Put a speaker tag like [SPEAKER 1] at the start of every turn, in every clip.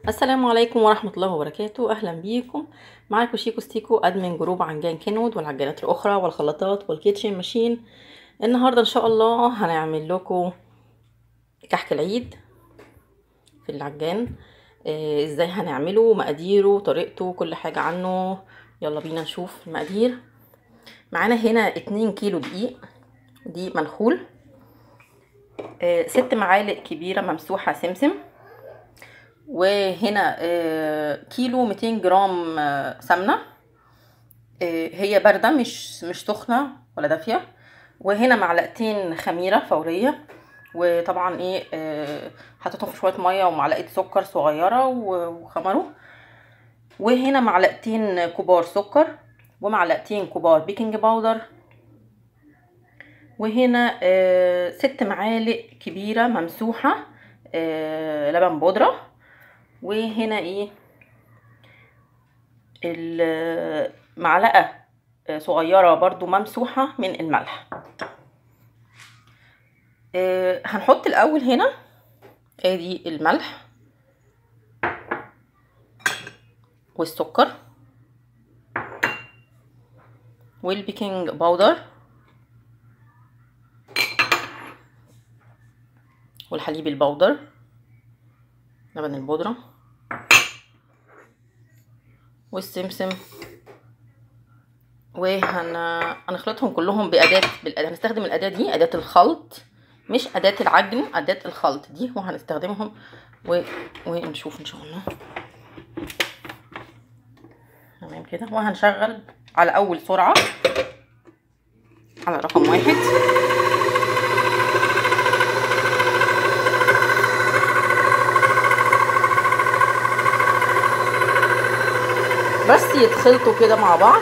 [SPEAKER 1] السلام عليكم ورحمة الله وبركاته. أهلا بيكم، معاكم شيكو ستيكو admin group عجان كنود والعجانات الأخرى والخلاطات وال kitchen machine. النهاردة إن شاء الله هنعمل لكم كحك العيد في العجان. ازاي هنعمله، مقاديره، طريقته، كل حاجة عنه. يلا بينا نشوف المقادير. معانا هنا 2 كيلو دقيق منخول، 6 معالق كبيرة ممسوحة سمسم، وهنا كيلو 200 جرام سمنة، هي باردة مش سخنة ولا دافية، وهنا معلقتين خميرة فورية، وطبعا ايه حطيتهم في شوية مية ومعلقة سكر صغيرة وخمروا، وهنا معلقتين كبار سكر ومعلقتين كبار baking powder، وهنا 6 معالق كبيرة ممسوحة لبن بودرة، وهنا ايه المعلقة صغيرة برضو ممسوحة من الملح. هنحط الاول هنا ادي الملح والسكر وال baking powder والحليب البودر، لبن البودرة، والسمسم، وهنخلطهم كلهم بأداة هنستخدم الأداة دي، أداة الخلط مش أداة العجن، أداة الخلط دي، وهنستخدمهم ونشوف إن شاء الله. تمام كده، وهنشغل على أول سرعة على رقم 1. بس يتخلطوا كده مع بعض.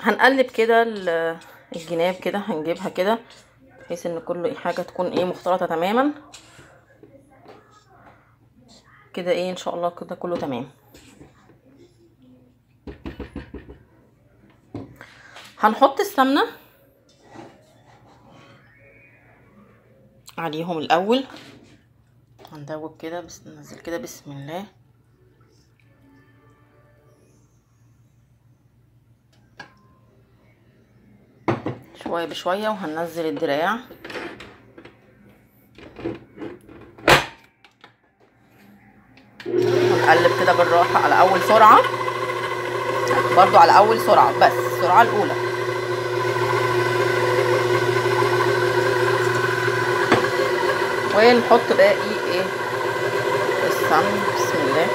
[SPEAKER 1] هنقلب كده الجناب كده، هنجيبها كده بحيث ان كل حاجة تكون ايه مختلطة تماما كده، ايه ان شاء الله كده كله تمام. هنحط السمنة عليهم الاول، هندوب كده بس، ننزل كده بسم الله. شوية بشوية، وهننزل الدراع. هنقلب كده بالراحة على أول سرعة، برضو على أول سرعة بس السرعة الأولى. ونحط باقي ايه السمن بسم الله.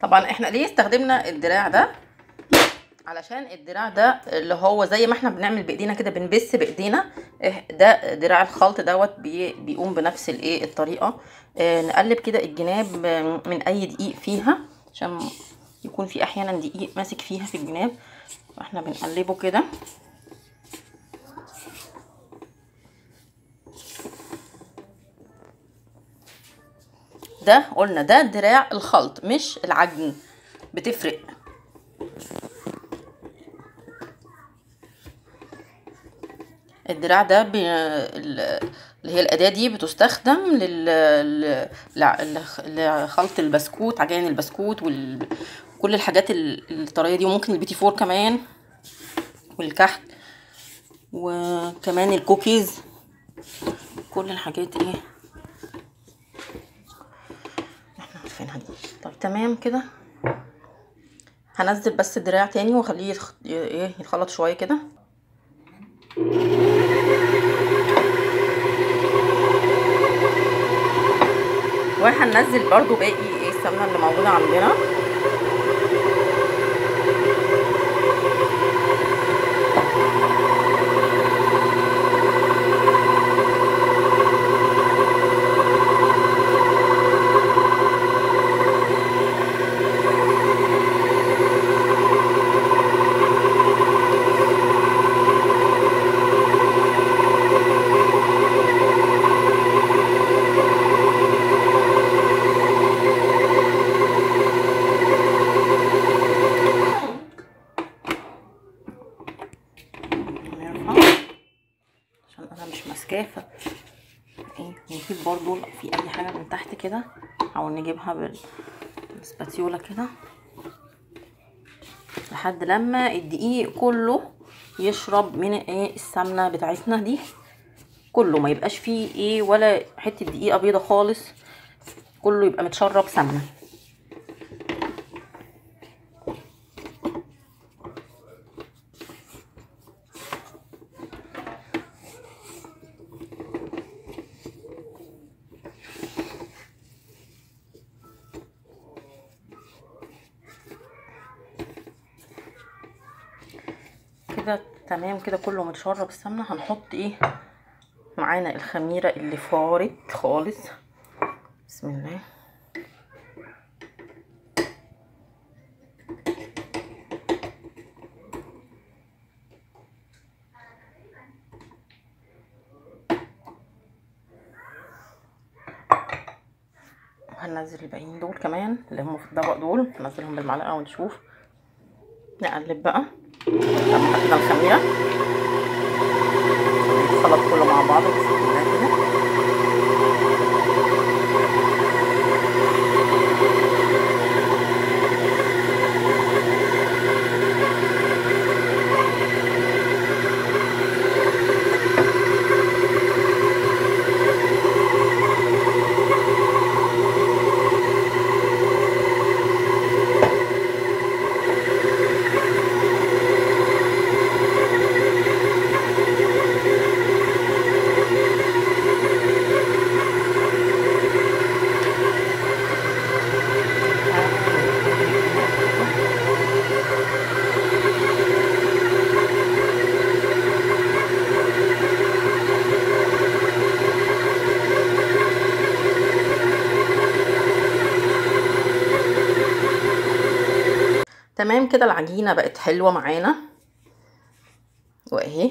[SPEAKER 1] طبعا احنا ليه استخدمنا الدراع ده؟ علشان الدراع ده اللي هو زي ما احنا بنعمل بايدينا كده، بنبس بايدينا، ده دراع الخلط دوت بيقوم بنفس الايه الطريقة. نقلب كده الجناب من اي دقيق فيها، عشان يكون في احيانا دقيق ماسك فيها في الجناب، فاحنا بنقلبه كده. ده قلنا ده دراع الخلط مش العجن، بتفرق. الدراع ده اللي هي الأداة دي بتستخدم لخلط البسكوت، عجين البسكوت كل الحاجات الطريه دي، وممكن البيتي فور كمان والكحك وكمان الكوكيز، كل الحاجات ايه احنا عارفينها دي. طب تمام كده. هنزل بس الدراع تاني واخليه ايه يتخلط شوية كده. وهننزل برضو باقي ايه السمنة اللي موجودة عندنا. مش ماسكاه، ايه نجيب برضو في اي حاجة من تحت كده، او نجيبها بال spatula كده لحد لما الدقيق كله يشرب من ايه السمنة بتاعتنا دي كله، ما يبقاش فيه ايه ولا حتة دقيقة بيضة خالص، كله يبقى متشرب سمنه. كده تمام كده كله متشرب السمنة. هنحط ايه معانا الخميره اللي فارت خالص، بسم الله. وهننزل الباقيين دول كمان اللي هم في الطبق دول، ننزلهم بالمعلقه ونشوف. نقلب بقى لما حطينا الخميره يتخلط كله مع بعضه، بسم الله كده. تمام كده العجينة بقت حلوة معانا واهي،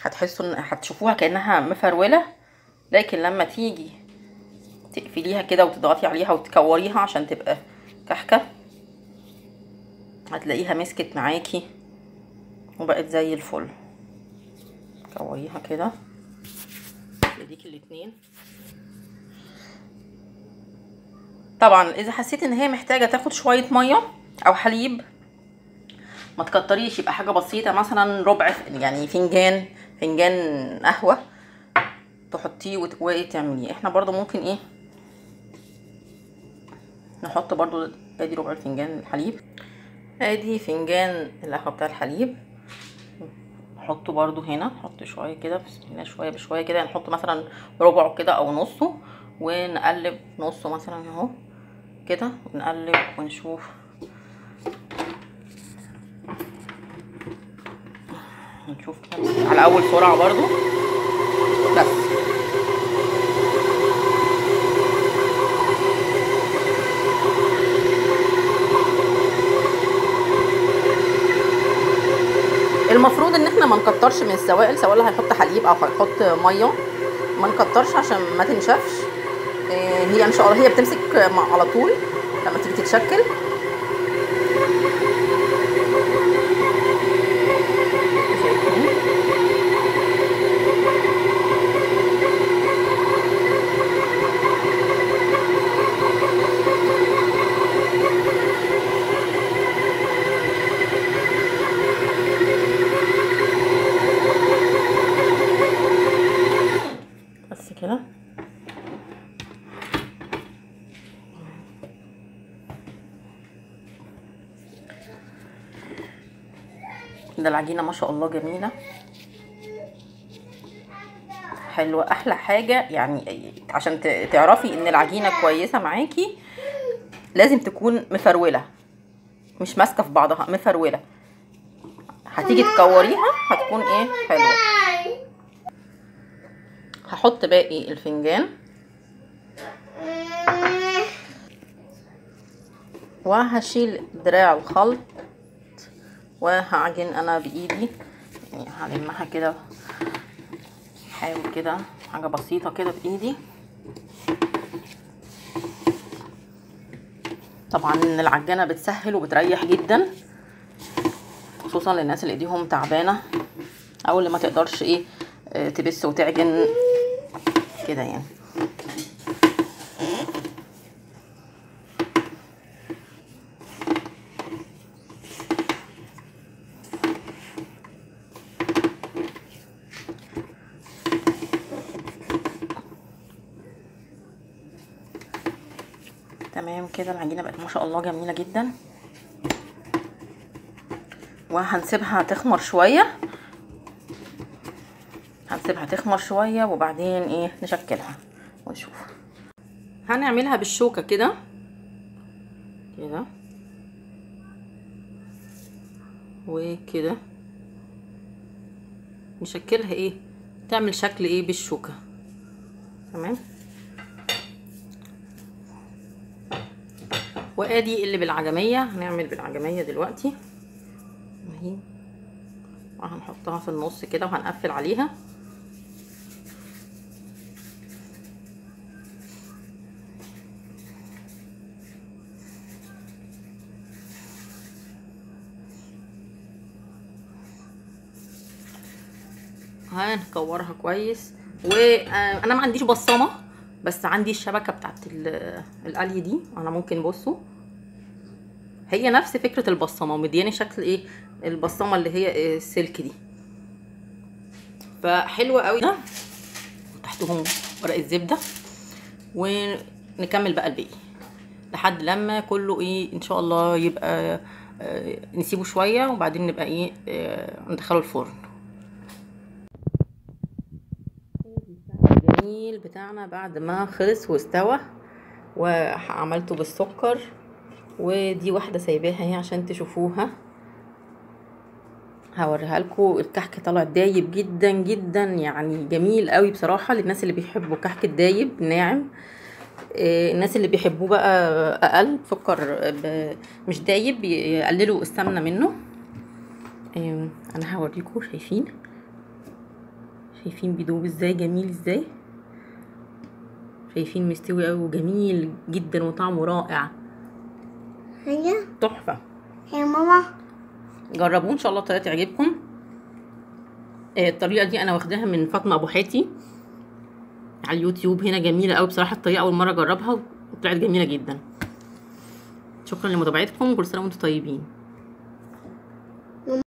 [SPEAKER 1] هتحسوا ان هتشوفوها كأنها مفرولة، لكن لما تيجي تقفليها كده وتضغطي عليها وتكوريها عشان تبقى كحكة هتلاقيها مسكت معاكي وبقت زي الفل. كوريها كده بايديك الاتنين. طبعا اذا حسيت ان هي محتاجه تاخد شوية مية او حليب ما تكتريش، يبقى حاجة بسيطة مثلا ربع يعني فنجان قهوة تحطيه وتعمليه. احنا برضو ممكن ايه نحط برضو ادي ربع فنجان الحليب، ادي فنجان القهوة بتاع الحليب نحطه برضو هنا، نحط شوية كده بسم الله، شوية بشوية كده، نحط مثلا ربعه كده او نصه، ونقلب نصه مثلا اهو كده، ونقلب ونشوف نشوف كده على اول سرعة برضو بس. المفروض ان احنا ما نكترش من السوائل، سواء هنحط حليب او هنحط مية ما نكترش عشان ما تنشفش. هي ان شاء الله هي بتمسك على طول لما تيجي تتشكل. ده العجينة ما شاء الله جميلة حلوة. احلى حاجة يعني عشان تعرفي ان العجينة كويسة معاكي لازم تكون مفروله، مش ماسكه في بعضها، مفروله. هتيجي تكوريها هتكون ايه حلوة. هحط باقي الفنجان وهشيل دراع الخلط وهعجن انا بايدي، يعني هلمها كده، حاول كده حاجة بسيطة كده بايدي. طبعا العجانه بتسهل وبتريح جدا، خصوصا للناس اللي ايديهم تعبانة او اللي ما تقدرش ايه تبس وتعجن كده يعني. تمام كده العجينة بقت ما شاء الله جميلة جدا. وهنسيبها تخمر شوية، هنسيبها تخمر شوية وبعدين ايه نشكلها ونشوف. هنعملها بالشوكة كده كده وكده، نشكلها ايه، تعمل شكل ايه بالشوكة. تمام. وادي اللي بالعجميه، هنعمل بالعجميه دلوقتي اهي، وهنحطها في النص كده وهنقفل عليها. هنكورها كويس. وانا ما عنديش بصمة، بس عندي الشبكة بتاعت القلي دي، انا ممكن بصوا هي نفس فكرة البصمة ومدياني شكل ايه البصمة اللي هي السلك دي، فحلوه قوي. تحتهم ورق الزبدة، ونكمل بقى الباقي لحد لما كله ايه ان شاء الله يبقى نسيبه شوية وبعدين نبقى ايه ندخله الفرن. الجميل بتاعنا بعد ما خلص واستوى، وعملته بالسكر، ودي واحدة سايباها اهي عشان تشوفوها، هوريها لكم. الكحك طلع دايب جدا جدا، يعني جميل قوي بصراحة للناس اللي بيحبوا كحك الدايب ناعم. الناس اللي بيحبوه بقى اقل سكر مش دايب يقللوا السمنة منه. انا هوريكم، شايفين بيدوب ازاي، جميل ازاي، شايفين مستوي قوي وجميل جدا وطعمه رائع، تحفة
[SPEAKER 2] يا ماما.
[SPEAKER 1] جربوه ان شاء الله الطريقة تعجبكم. الطريقة دي انا واخداها من فاطمة ابو حاتي على اليوتيوب، هنا جميلة قوي بصراحة الطريقة، اول مرة اجربها وطلعت جميلة جدا. شكرا لمتابعتكم، كل سنة وانتم طيبين.